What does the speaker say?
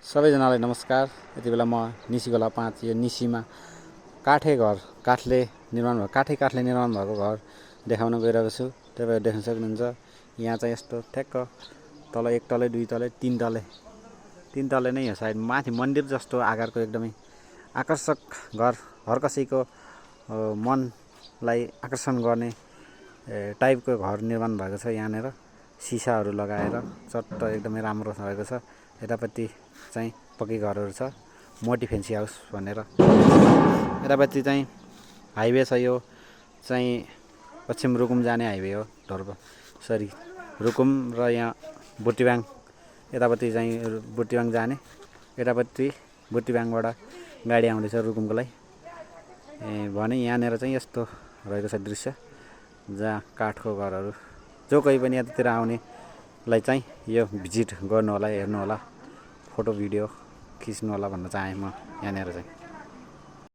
सबैजनालाई नमस्कार। यति बेला म निसीगोला 5 यो निसीमा काठले निर्माण भएको घर देखाउन गइरहेको छु। तपाईहरु देख्न सक्नुहुन्छ यहाँ चाहिँ यस्तो ठ्याक्क तल 1 तले 2 तले 3 तले नै हो सायद। माथि मन्दिर जस्तो आकारको एकदमै आकर्षक घर, हर कसैको मनलाई आकर्षण गर्ने टाइपको घर निर्माण भएको छ। यहाँनेर सिसाहरू लगाएर चट्ट एकदमै राम्रो भएको छ। यतापट्टि चाहिँ पक्कै घरहरू छ, मोटी फेन्सी हाउस भनेर। यतापट्टि चाहिँ हाइवे छ, यो चाहिँ पश्चिम रुकुम जाने हाइवे हो। रुकुम र यहाँ बुट्टिबाङ, यतापट्टि चाहिँ बुट्टिबाङ जाने, यतापट्टि बुट्टिबाङबाट गाडी आउँदैछ रुकुमको लागि। भने यहाँनेर चाहिँ यस्तो रहेको छ दृश्य, जहाँ काठको घरहरू। जो कोही पनि यतातिर आउनेलाई चाहिँ यो भिजिट गर्नु होला, हेर्नु होला, फोटो भिडियो खिच्नु होला भन्न चाहे म यहाँनेर चाहिँ।